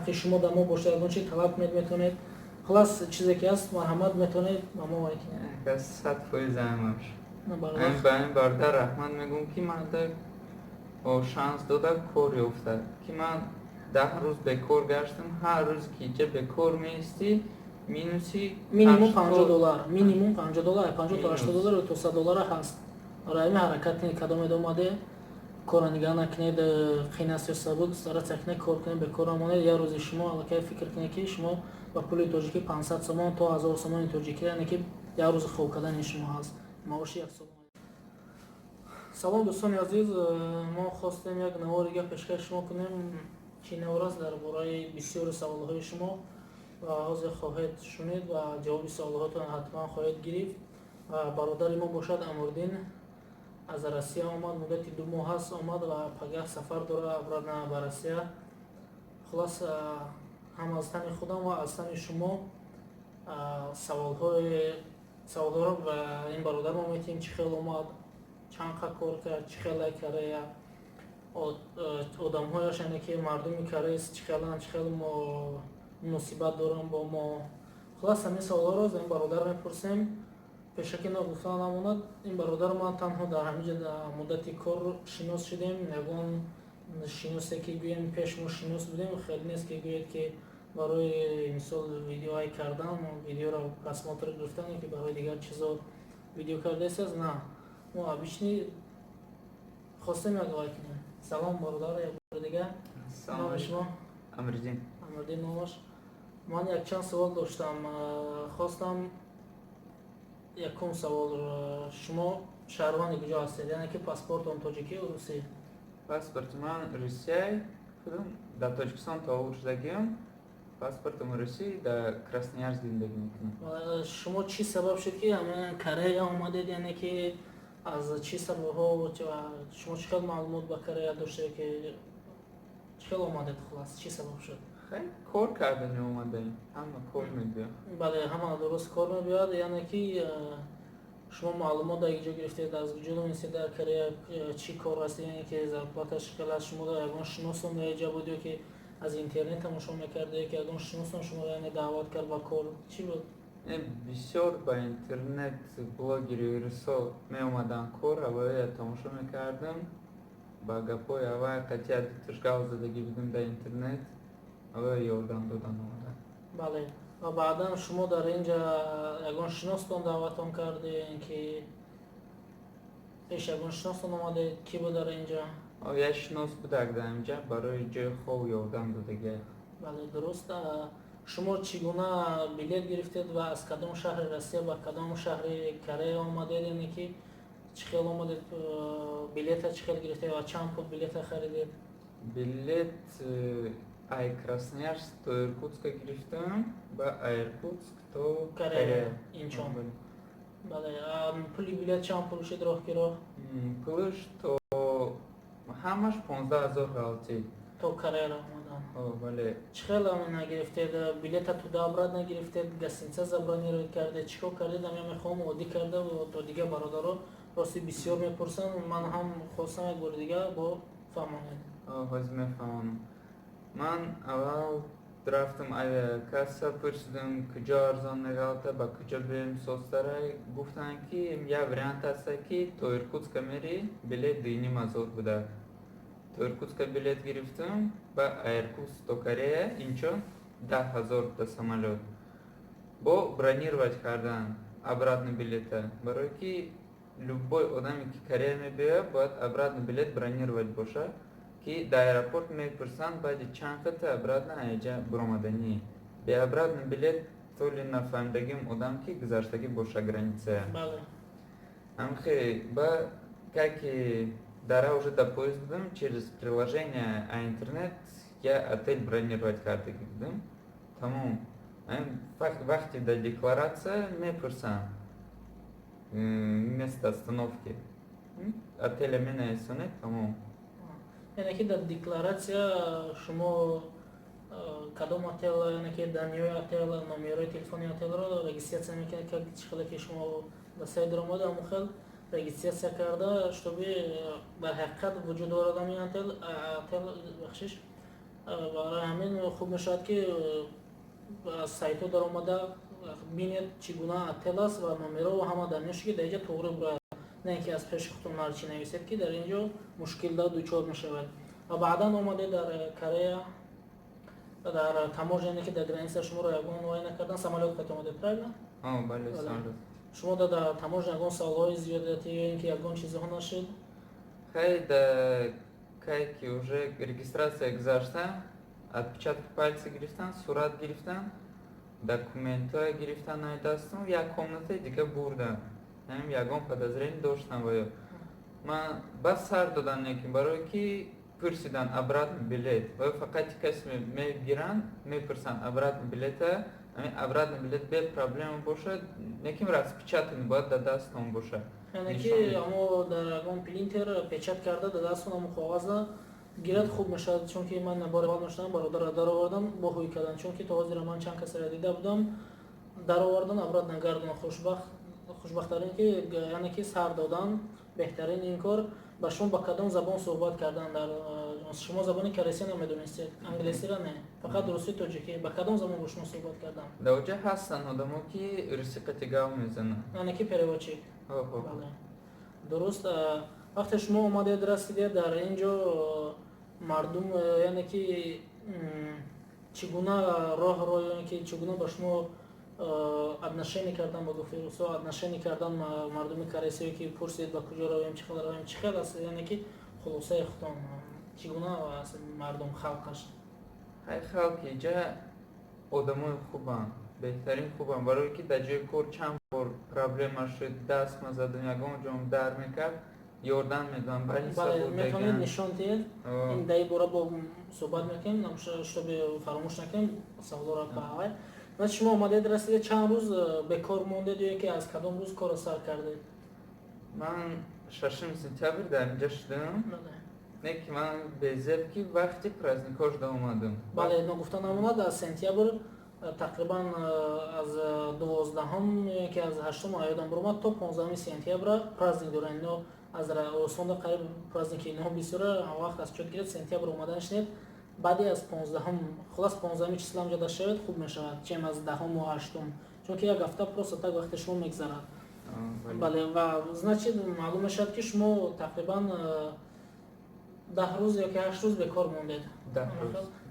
Ҳаққи шумо дар мо бошад, ягон чи талаб кунед, метавонед. Хулас, чизе ки ҳаст, марҳамат, метавонед ба мо вай кунед. 100% ҳамаш. Ба ин бародар раҳмат мегӯм, ки ман шанс дода, кор ёфта, ки ман 10 рӯз бекор гаштам. Ҳар рӯз ки иҷа бекор меистӣ, минуси. Минимум 50 доллар, минимум 50 доллар, 50 то 80 доллар, то 100 доллара ҳаст. Барои ҳамин ҳаракат кунед, кадомед омаде, корро нигаҳ накунед, қин аст ё сабук, стараться кунед, кор кунед, бекор намонед. Як рӯзи шумо аллакай фикр кунед, ки шумо ба пули тоҷикӣ 500 сомон то 1000 сомони тоҷикӣ, яъне ки як рӯзи хоб кардани шумо ҳаст маоши як сол. Салом, дӯстони азиз! Мо хостем як навори дига пешкаши шумо кунем. Чӣ навор аст? Дар бораи бисёри саволҳои шумо ва ҳозир хоҳед шунид ва ҷавоби саволҳоятон ҳатман хоҳед гирифт. Ва бародари мо бошад, Амурдин, аз Россия омад, муддати 2 моҳ аст омад ва пагаҳ сафар дорад обратно ба Россия. Хулас, ҳам аз тани худам ва аз тани шумо саволҳоро ба ин бародар мо метиҳем: чӣ хел омад, чанд қа кор кард, чӣ хела Корея, одамҳояш, яъне ки мардуми кореис чӣ хеланд, чӣ хел муносибат доранд бо мо. Хулас, ҳамин саволҳоро аз ин бародар мепурсем. Пешакӣ ногуфта намонад, ин бародару ман танҳо дар ҳамин ҷо дар муддати кор шинос шудем. Ягон шиносе, ки гӯем, пеш мо шинос будем, хеле нест, ки гӯед, ки барои мисол видеоҳай кардан, видеоро просмотр гирифтан ё ки барои дигар чизо видео кардаистаз. На, мо обычный хостем як вай кунем. Салом, бародар, як бори дига. Номи шумо? Амриддин. Амриддин номаш. Ман якчанд савол доштам, хостам. Якум савол: шумо шаҳрванди куҷо ҳастед, яъне ки паспортон тоҷикӣ ё русӣ? Паспорти ман Русия, худам дар Тоҷикистон таваллуд шудагиам, паспортам русӣ, дар Красноярск зиндагӣ мекунам. Шумо чӣ сабаб шуд, ки ҳамин Корея омадед, яъне ки аз чӣ сабабҳо, шумо чӣ хел маълумот ба Корея доштед, ки чӣ хел омадед? Хулас, чӣ сабаб шуд? Хеле кор кардани омадаем, ҳама кор мебиёд. Бале, ҳама дуруст, кор мебиёд. Яъне ки шумо маълумот дар ҷо гирифтед, аз куҷо донистед, дар Корея чӣ кор аст, яъне ки зарплаташ чӣ хел аст? Шумо ягон шиносон дар ҷа буд ё ки аз интернет тамошо мекардед, ё ки ягон шиносон шуморо, яъне, даъват кард ба кор, чӣ буд? Бисёр ба интернет блогери русо меомаданд кор, аввалия тамошо мекардам, ба гапҳои аввал қатъия дуташ гав задагӣ будем дар интернет, аввал ёрдам додан омаданд. Бале, ва баъдан шумо дар ин ҷа ягон шиностон даъватон кардем, ки пеш ягон шиностон омадед, кӣ буд дар ин ҷа? Як шинос будак дар инҷа, барои ҷои хоб ёрдам додагия. Бале, дуруст. Шумо чӣ гуна билет гирифтед ва аз кадом шаҳри Россия ба кадом шаҳри Корея омадед, яъне ки чӣ хел омадед, билета чӣ хел гирифтед ва чанд пул билета харидед? Билет ай Красноярск то Иркутска гирифтам, ба Иркутск то Корея, Инчон. Бале, пули билет чанд пул шуд роҳ ки роҳ? Пулш то ҳамаш 15 000 ғалтид. То Кореяро омадан? Бале. Чӣ хел нагирифтед билета, туда обратно нагирифтед, гостиница забронировать кардед, чӣ кор кардед? Ам мехоҳам оддӣ карда то дигар бародаро, рости, бисёр мепурсанд, ман ҳам хостам як бори дига бо фаҳмонед. Ҳозир мефаҳмонам. Ман аввал рафтам авиакасса, пурсидам, куҷо арзон меғалта, ба куҷо биёем состара. Гуфтанд, ки як вариант аста, ки то Иркутска мери, билет 2,5 ҳазор буда. То Иркутска билет гирифтам, ба Иркутск то Корея, Инчон, 10 000 да самолёт. Бо бронировать кардан обратный билета, барое ки любой одаме, ки Корея мебиёяд, бояд обратный билет бронировать боша, ки дар аэропорт мепурсанд, баъди чанд қата обратно аиҷа буромаданӣ. Бе обратный билет толи нафаҳмидагим одам, ки гузаштагӣ боша граница. Ҳамхе ба как дара уже дар поезд будам, через приложение а интернет я отель бронировать кардагӣ будам, тамом. Вақте дар декларатсия мепурсанд место остановки, отеля менависонед, тамом. Яъне ки дар декларатсия шумо кадом отел, яъне ки данные ои отел, номерои телефони отелро регистрация мекунед, как чӣ хеле ки шумо дар сайт даромада, ҳамон хел регистрация карда, чтобы дар ҳақиқат вуҷуд дорад ҳамин отел, бахшиш. Барои ҳамин хуб мешавад, ки аз сайтҳо даромада бинед, чӣ гуна отел аст ва номеро ва ҳама дар мешо, ки дар инҷа туғри бурояд, на ин ки аз пеши худтон ҳарчи нависед, ки дар ин ҷо мушкилда дучор мешавад. Ва баъдан омадед дар Корея, дар таможня, яъне ки дар граница шуморо ягон вай накардан, самолёт қат омадед, правильно? Бале, самолёт. Шумо дар таможня ягон саволҳои зиёдати ё ин ки ягон чизҳо нашид? Хай, да, кай ки уже регистрация гузашта, отпечатки пальцы гирифтан, сурат гирифтан, документҳое гирифтан ай дастам, як комнатаи дига бурдан. Ҳамин ягон подозрение доштам ва ё ман бас сар додан, лекин барое ки пурсидан обратный билет, ва фақат касе мегиранд, мепурсанд обратный билета. Ҳамин обратный билет бе проблема бошад, лекин распечатанный бояд дар дастон бошад. Яъне ки амо дар ягон принтер печать карда дар дастон амо коғаза гирад, хуб мешавад, чунки ман бори аввал мешунавам, бародарро даровардан, бо ҳуй кардан, чунки то ҳозира ман чанд касеро дида будам, даровардан, обратно гардон. Хушбахт, хушбахттарин ки, яъне ки сар додан беҳтарин ин кор. Ба шумо ба кадом забон суҳбат кардан? Дар шумо забони корейсия намедонистед, англисиро не, фақат русӣ, тоҷикӣ. Ба кадом забон бо шумо суҳбат кардан? Дар оҷа ҳастанд одамо, ки русӣ қати гап мезананд. Яъне ки переводчик. Бале, дуруст. Вақте шумо омадед, расидед дар ин ҷо, мардум, яъне ки чӣ гуна роҳро, яъне ки чӣ гуна ба шумо отношение кардан, ба гуфти русо отношение кардан мардуми корейсие, ки пурсид ба куҷо равем, чӣ хел равем, чӣ хел аст, яъне ки хулосаи худтон, чӣ гуна аст мардум, халқаш? Хай, халқи иҷа одамои хубанд, беҳтарин хубанд, барое ки дар ҷои кор чанд бор проблема шуд, даст мазадам, ягон ҷом дар мекард, ёрдам медодам. Бале, метавонед нишон диҳед. Ин дар ин бора бо суҳбат мекунем, чтобы фаромӯш накунем саволоро ба аввал. Баъд шумо омадед, расидед, чанд рӯз бекор мондед ё ки аз кадом рӯз корро сар кардед? Ман 6 сентябр дар инҷа шудам, не ки ман безеб ки вақти праздникҳо шуда омадам. Бале, ногуфта намонад, аз сентябр тақрибан аз 12-ҳум ё ки аз 8-ум ёдам баромад, то 15 сентябра праздник доранд ино. Аз осонда қариб праздники иноҳо бисёра вақт аз чёт гиред. Сентябр омадан шинед, баъди аз 15-ҳум, хулас, 15-уми числа ҳамҷода шавед, хуб мешавад, чем аз 10-уму 8-ум, чунки як ҳафта просто так вақти шумо мегзарад. Бале, ва значит, маълум мешавад, ки шумо тақрибан 10 рӯз ё ки 8 рӯз бекор мондед.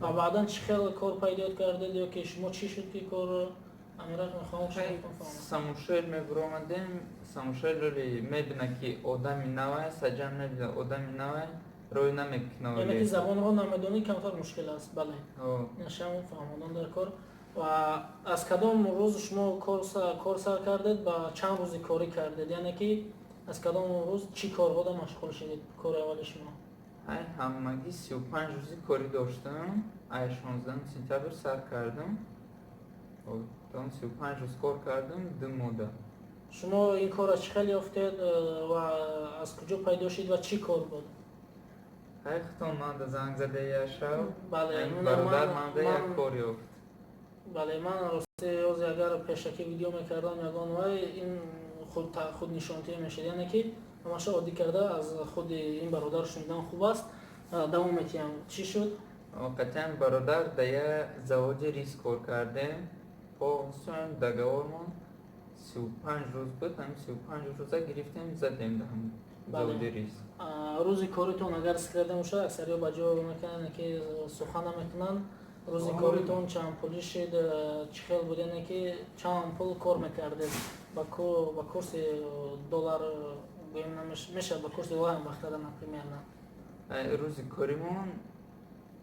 Ва баъдан чӣ хел кор пайдо кардед ё ки шумо чӣ шуд, ки кор амирак мехоҳам? Самушел мебуромадем, самушелоли мебина, ки одами навай, саҷам мебина, одами навай рӯй намекунад. Яъне ки забонро намедонӣ, камтар мушкил аст, бале, нашам фаҳмодан дар кор. Ва аз кадом рӯз шумо кор сар кардед, ба чанд рӯзи корӣ кардед, яъне ки аз кадом рӯз чӣ корҳода машғул шудед, кори аввали шумо? Ай, ҳамагӣ 35 рӯзи корӣ доштам. Ай 16 сентябр сар кардам, то 35 рӯз кор кардам, 2 мода. Шумо ин корро чӣ хел ёфтед ва аз куҷо пайдо шуд ва чӣ кор буд? Хай, худтон манда занг зада як шаб. Бародар манда як кор ёфт. Бале, ман рости ози агар пешакӣ видео мекардам, ягон вай ин худнишонтиҳӣ мешуд, яъне ки ҳамаша оддӣ карда аз худи ин бародар шунидан хуб аст. Давом метиҳам, чӣ шуд? Қатъиян, бародар, дар як заводи рис кор кардем. Полностью договормон 35 рӯз буд, ҳамин 35 рӯза гирифтем, задем дар ҳамин заводи рис. Рӯзи коритон, агар секрет намошад, аксариҳо ба ҷо мекунанд, ки сухан намекунанд, рӯзи коритон чанд пулӣ шид, чӣ хел буд, яъне ки чанд пул кор мекардед ба курси доллар, гӯем мешавад, ба курси доллар ҳам вақтада, например? Рӯзи коримон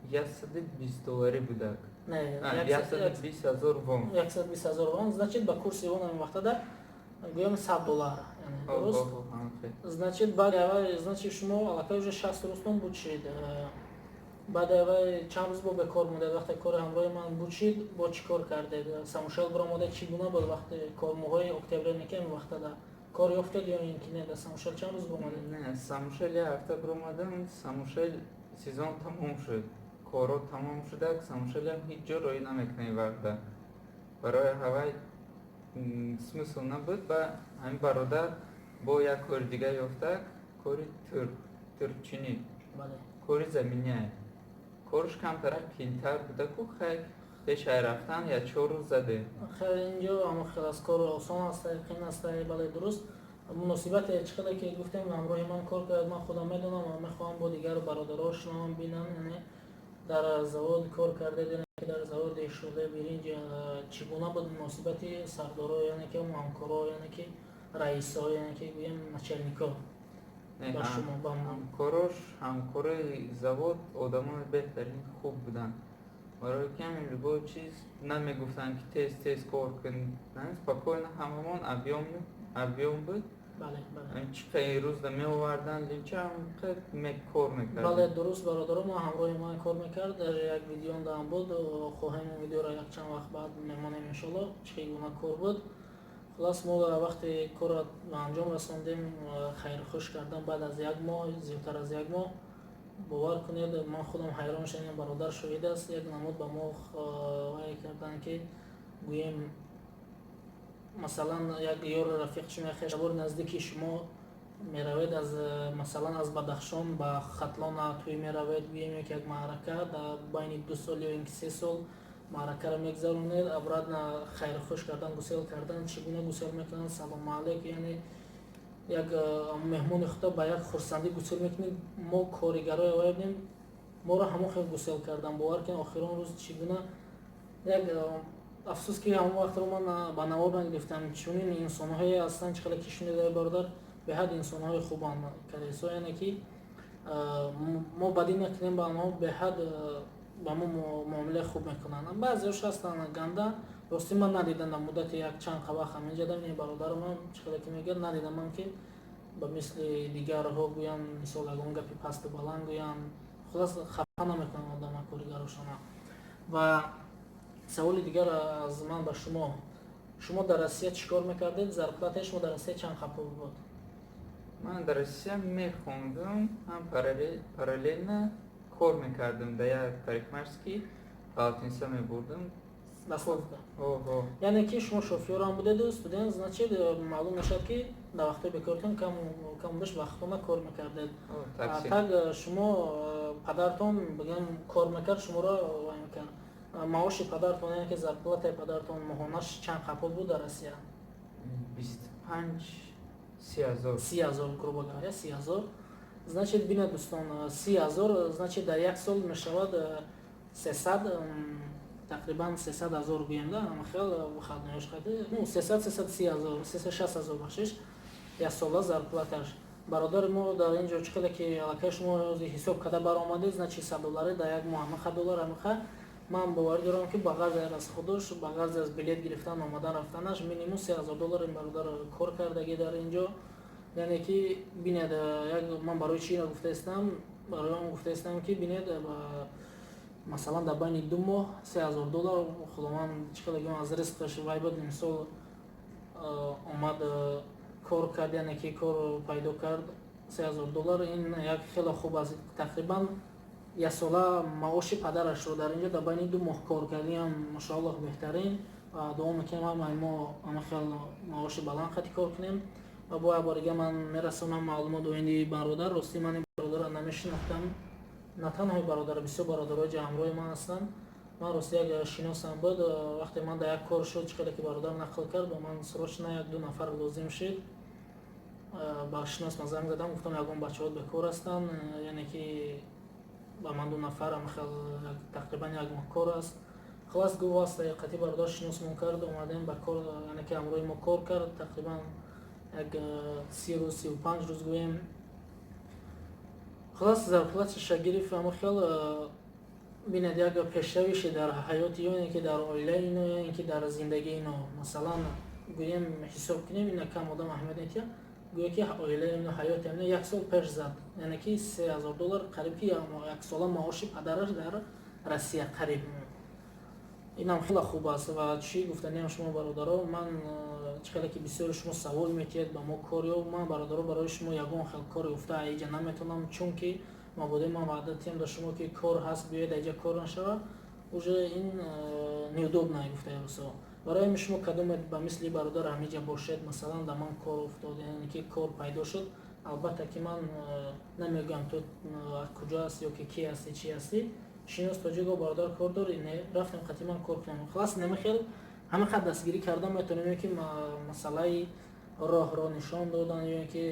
120 долларӣ будак. 120 000 вон. 120 000 вон, значит, ба курси вон ҳамин вақтада гӯем 100 доллар, дуруст? Значит, баъди аввал, значит, шумо аллакай уже 60 рӯзтон буд шид. Баъди аввал чанд рӯз бо бекор мондед? Вақте кори ҳамроҳи ман буд шид, бо чӣ кор кардед? Самушел биромода, чӣ гуна буд вақти кор, моҳои октябр, ки ҳамин вақтада кор ёфтед ё ин ки не? Дар Самушел чанд рӯз биромадед? Не, Самушел як ҳафта биромадам. Самушел сезон тамом шуд, корҳо тамом шудак, Самушелам ҳеҷ ҷо роҳӣ намекунад вақта, барои ҳавай смысл набуд. Ба ҳамин бародар бо як кори дигар ёфтак, кори турбчинӣ, кори заминяй. Корш камтарак қиинтар буда ку, хай, пешай рафтан я 4 рӯз задем. Хай, инҷо ҳама хел аз кор осон аст, қиин аст. Бале, дуруст. Муносибате чӣ қадар ки гуфтем, ҳамроҳи ман кор кард, ман худам медонам ва мехоҳам бо дигар бародаро шунавам, бинам, яъне дар завод кор кардед, яъне ки дар заводи шӯълаи биринҷ чӣ гуна буд муносибати сардоро, яъне ки ҳамкоро, яъне ки раисо, яъне ки гӯем начальнико ба шумо, ба Ҳамкорош, ҳамкорои завод одамои беҳтарин, хуб буданд, барои ки ҳамин любой чиз намегуфтанд, ки тез тез кор кун, спокойно ҳамамон объём буд. Бале, бале. Чӣ қадр рӯзда меоварданд линча, кор мекард. Бале, дуруст. Бародаро, мо ҳамроҳи ман кор мекард, дар як видеондаам буд. Хоҳем, он видеоро якчанд вақт баъд мемонем, иншолло, чӣ гуна кор буд. Хулас, мо вақте корро ба анҷом расондем, хайрхуш кардан, баъд аз як моҳ, зиёдтар аз як моҳ, бовар кунед, ман худам ҳайрон шудам, бародар шоҳид аст. Як намуд ба мо вай карданд, ки гӯем, масалан, як ёру рафиқ шумо, хешабори наздики шумо меравед, аз, масалан, аз Бадахшон ба Хатлона тӯй меравед, гӯем, як маърака дар байни 2 сол ё ин ки 3 сол маъракаро мегзаронед, обратно хайрхуш кардан, гусел кардан, чӣ гуна гусел мекунанд, салому алейк, яъне як меҳмони худо ба як хурсандӣ гусел мекунед. Мо коригарои вай будем, моро ҳамон хел гусел кардан. Бовар кунед, охирон рӯз чӣ гуна як афсӯс, ки ҳамон вақтро ман ба навор нагирифтам. Чунин инсонҳое ҳастанд, чӣ хеле ки шунида, бародар, беҳад инсонҳои хубанд кадесо, яъне ки мо бадӣ накунем ба онҳо, беҳад ба мо муомилаи хуб мекунанд. Баъзеош ҳастанд ганда. Ростӣ, ман надидам дар муддати як чанд вақт ҳаминҷа дам бародарам чӣ хеле ки мегӯяд, надидам ман, ки ба мисли дигарҳо гӯянд, мисол, ягон гапи пасту баланд гӯянд. Хулас, хафа намекунанд одама, коригарошона. Ва саволи дигар аз ман ба шумо: шумо дар Россия чӣ кор мекардед? Зарплатаи шумо дар Россия чанд қапул буд? Ман дар Россия мехондум, ҳам параллельно кор мекардам, дар як парикмахерский полотенца мебурдам. Доставка, яъне ки шумо шофёрам будеду студент. Значит, маълум мешавад, ки дар вақтҳои бекоритон каму беш вақтона кор мекардед. Так, шумо падартон, бигем, кор мекард, шуморо вай мекард. Маоши падартон, яъне ки зарплатаи падартон моҳонаш чанд қапул буд дар Россия? 25, 30 ҳазор. 30 ҳазор, грубо говоря, 30 ҳазор. Значит, бинед, дӯстон, 30 ҳазор, значит, дар як сол мешавад сесад, тақрибан 300 ҳазор гӯем да, хел выходной ёш қади, ну, сесад, 330 ҳазор, 360 ҳазор, бахшиш, як сола зарплаташ бародари мо дар ин ҷо. Чӣ қадар ки аллакай шумо ҳисоб карда баромадед, значит, 100 доллари дар як моҳ ҳамаха доллар, ҳамаха. Ман боварӣ дорам, ки ба ғарзи аз худош, ба ғарзи аз билет гирифтан, омадан рафтанаш, минимум 3000 доллар ин бародар кор кардагӣ дар ин ҷо. Яъне ки бинед, як ман барои чӣ гуфтаистам? Барои он гуфтаистам, ки бинед, масалан, дар байни 2 моҳ 3000 доллар, худованд чӣ қадар аз ризқаш вай буд, мисол, омад, кор кард, яъне ки кор пайдо кард, 3000 доллар, ин як хеле хуб аст. Тақрибан яксола маоши падарашро дар инҷо дар байни 2 моҳ кор кардиам. Машоаллоҳ, беҳтарин. Ва дуо мекунем, ҳамаи мо ҳама хел маоши баланд қати кор кунем. Ва бо як бор дига ман мерасонам маълумот оинди бародар. Ростӣ, ман ин бародарро намешинохтам. На танҳои бародар, бисёр бародарои ҷа ҳамроҳи ман ҳастанд. Ман рости як шиносам буд. Вақте ман дар як кор шуд, чӣ қадар ки бародар нақл кард, ба ман срочно як ду нафар лозим шид. Ба шинос ман занг задам, гуфтам, ягон бачаҳо бекор ҳастанд, яъне ки ба ман ду нафар, хел тақрибан як моҳ кор аст. Хулас, гуфт, аст, қати бародар шиносмон кард, омадем ба кор, яъне ки ҳамроҳи мо кор кард тақрибан як 30 рӯз, 35 рӯз гӯем. Хулас, зарплаташа гирифт. Ҳама хел, бинед, як пешравише дар ҳаёти ё ин ки дар оилаи ино, ё ин ки дар зиндагии ино, масалан, гӯем, ҳисоб кунем, ина кам одам аҳамият медиҳад, гӯё ки оилаи ино, ҳаёти ино як сол пеш зад, яъне ки 3000 доллар, қариб ки яксола маоши падараш дар Россия қариб. Инам хеле хуб аст. Ва чӣ гуфтаниам шумо, бародаро, ман чӣ хеле ки бисёри шумо савол метиҳед, ба мо кор ёб. Ман, бародаро, барои шумо ягон хел кор ёфта аиҷа наметавонам, чунки мабодо ман ваъда тиҳам ба шумо, ки кор ҳаст, биёед, аиҷа кор нашава, уже ин неудобно, гуфтаи русо. Барои ҳамин шумо кадомед ба мисли бародар ҳамиҷа бошед, масалан, да ман кор уфтод, яъне ки кор пайдо шуд, албатта ки ман намегӯям, ту куҷо ҳастӣ ё ки ки ҳастӣ, чӣ ҳастӣ. Шинос тоҷико, бародар, кор дорӣ? Не, рафтем, қатиман кор кунем. Хулас, намехел ҳама хат дастгирӣ карда метавонем, ки масъалаи роҳро нишон додан ё ки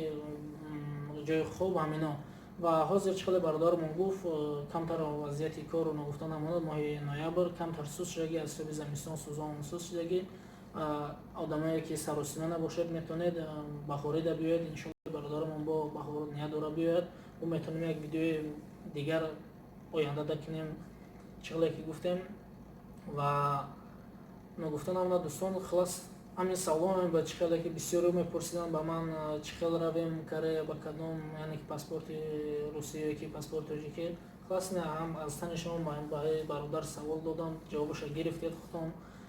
ҷои хуб, ҳамино. Ва ҳозир чӣ хеле бародармон гуфт, камтар вазъияти корро ногуфта намонад, моҳи ноябр камтар суст шудагӣ, аз ҳисоби замистон сӯзон суст шудагӣ. Одамое ки саросима набошед, метавонед баҳорида биёед. Иншоалло, бародарамон бо баҳор ният дора биёяд. Ӯ метавонем як видеои дигар ояндада кунем, чӣ хеле ки гуфтем. Ва ногуфта намонад, дӯстон, хулас, ҳамин саволам ба чӣ хеле ки бисёре мепурсиданд ба ман, чӣ хел равем Корея, ба кадом, яъне ки паспорти русӣ ё ки паспорти тоҷикӣ. Хулас, ҳам аз тани шумо ба бародар савол додам, ҷавобаша гирифтед.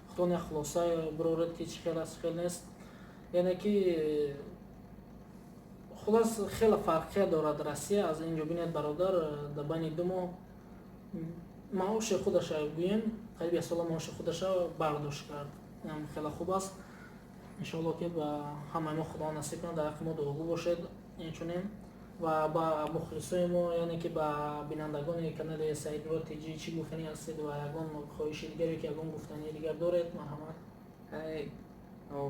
Худтон як хулоса бироред, ки чӣ хел аст, чӣ хел нест. Яъне ки хулас, хеле фарқият дорад Россия аз инҷо. Бинед, бародар дар байни 2 моҳ маоши худаша, гӯем, қариби як сола маоши худаша бардошт кард. Инам хеле хуб аст. Иншоалло, ки ба ҳамаи мо Худо насиб кунад. Дар ҳаққи мо дуогӯ бошед. Инчунин ва ба мухлисои мо, яъне ки ба бинандагони канали Саидмурод Тҷ, чӣ гуфтанӣ ҳастед ва ягон хоҳиши дигар ё ки ягон гуфтании дигар доред, марҳамат.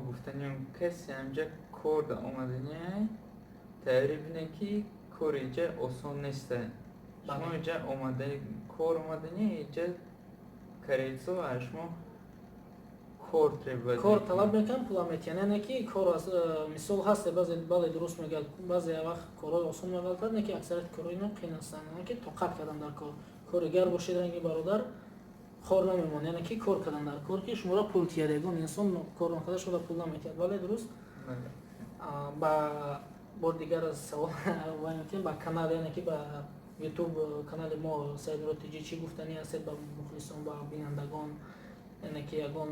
Гуфтаниам, касе ҳамҷа кор да омаданиай, тайёрӣ бинед, ки кори иҷа осон неста. Шумо иҷа омада, кор омаданӣ, иҷа корейцо аз шумо кор требовать. Кор талаб мекунанд, пула метиҳанд. Яъне ки кор мисол ҳасте баъзе, бале, дуруст мегӯяд, баъзе вақт корҳои осон меғалтад, не ки аксарияти корҳои ино қиин ҳастанд. Яъне ки тоқат кардан дар кор, коригар бошед, ранги бародар хор намемонад. Яъне ки кор кардан дар кор, ки шуморо пул тиҳад. Ягон инсон кор накарда шуморо пул наметиҳад. Бале, дуруст. Ба бори дигар савол метиҳем: ба канал, яъне ки ба Ютуб канали мо Саидмурод Тҷ, чӣ гуфтанӣ ҳастед ба мухлисон, ба бинандагон? Яъне ки ягон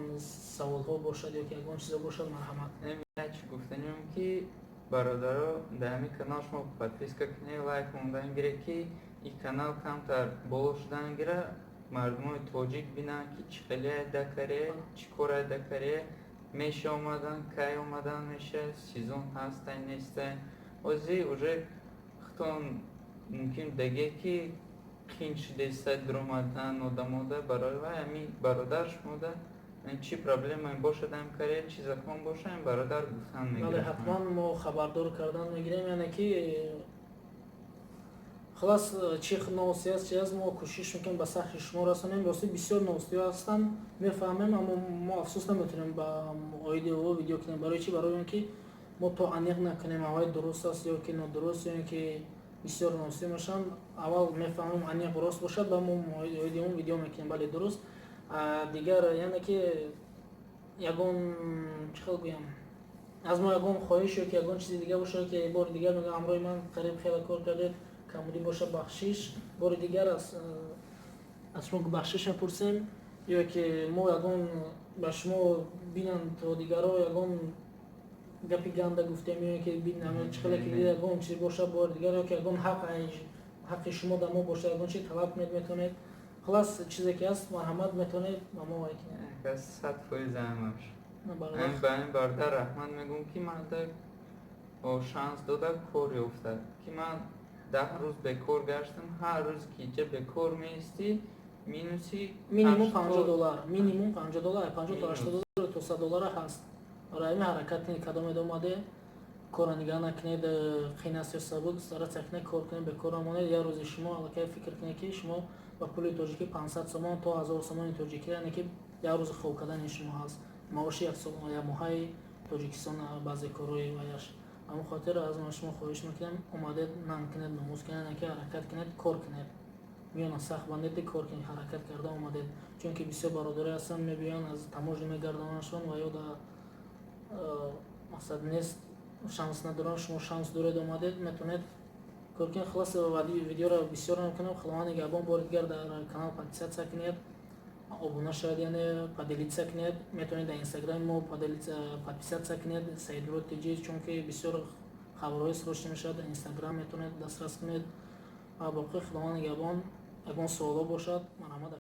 саволҳо бошад ё ки ягон чизо бошад, марҳамат. Чӣ гуфтаниам, ки бародаро, дар ҳамин канал шумо подписка кунед, лайк мондан гиред, ки ин канал камтар боло шудан гира, мардумои тоҷик бинанд, ки чӣ хеле да Корея, чӣ кора да Корея меша омадан, кай омадан меша, сезон ҳастай, нестай. Ҳозир уже худтон мумкин деге, ки қин шудеста дуромадан одамода. Барои вай ҳамин бародар шумода чӣ проблема бошад ҳам Корея, чӣ закон боша, ин бародар гуфтан мегирад. Бале, ҳатман мо хабардор кардан мегирем. Яъне ки хулас, чӣ новости аст, чи аст, мо кӯшиш мекунем ба сахи шумо расонем. Рости, бисёр новостиҳо ҳастанд, мефаҳмем, аммо мо, афсӯс, наметавонем ба оиди о видео кунем. Барои чӣ? Барои он ки мо то аниқ накунем, аввал дуруст аст ё ки нодуруст, ё ин ки бисёр новостӣ мешаванд. Аввал мефаҳмем, аниқ рост бошад, ба мо оиди он видео мекунем. Бале, дуруст. Дигар, яъне ки ягон, чӣ хел гӯям, аз мо ягон хоҳиш ё ки ягон чизи дигар бошад, ки бори дигар мегӯям, ҳамроҳи ман қариб хеле кор кардед, камбудӣ боша, бахшиш. Бори дигар аз шумо бахшиш мепурсем. Ё ки мо ягон ба шумо бинанд то дигарро ягон гапи ганда гуфтем, ё ки чӣ хеле ки ягон чиз боша, бори дигар, ё ки ягон ҳаққи шумо дар мо боша, ягон чиз талаб кунед, метавонед. Хулас, чизе ки ҳаст, марҳамат, метавонед ба мо вай кунед. 100% ҳамаш. Ба ин бародар раҳмат мегӯм, ки ман шанс дода, кор ёфта, ки ман 10 рӯз бекор гаштам. Ҳар рӯз ки иҷа бекор меистӣ, минуси. Минимум 50 доллар, минимум 50 доллар, 50 то 80 доллар, то 100 доллара ҳаст. Барои ҳамин ҳаракат кунед, кадомед омаде, корро нигаҳ накунед, қин аст ё сабук, стараться кунед, кор кунед, бекор намонед. Як рӯзи шумо аллакай фикр кунед, ки шумо ба пули тоҷикӣ 500 сомон то 1000 сомони тоҷикӣ, яъне ки як рӯзи хоб кардани шумо ҳаст, маоши як моҳаи Тоҷикистон баъзе корҳои ваяш. Ҳамон хотир аз ман шумо хоҳиш мекунем: омадед, нанг кунед, номус кунед, яъне ки ҳаракат кунед, кор кунед, миёна сахт бандед, кор кунед. Ҳаракат карда омадед, чунки бисёр бародаре ҳастанд, мебиёянд, аз таможня мегардонандшон ва ё да мақсад нест, шанс надоранд. Шумо шанс доред, омадед, метавонед кор кунед. Хулос, видеоро бисёр намекунам. Худованд нигаҳбон. Бори дигар дар канал подписаться кунед, обуна шавед, яъне поделиться кунед. Метавонед дар Инстаграми мо подписаться кунед, Саидмурод Тҷ, чунки бисёр хабарҳои срочно мешавад дар Инстаграм, метавонед дастрас кунед. Ва боқӣ, Худованд нигаҳбон. Ягон суоло бошад, марҳамат.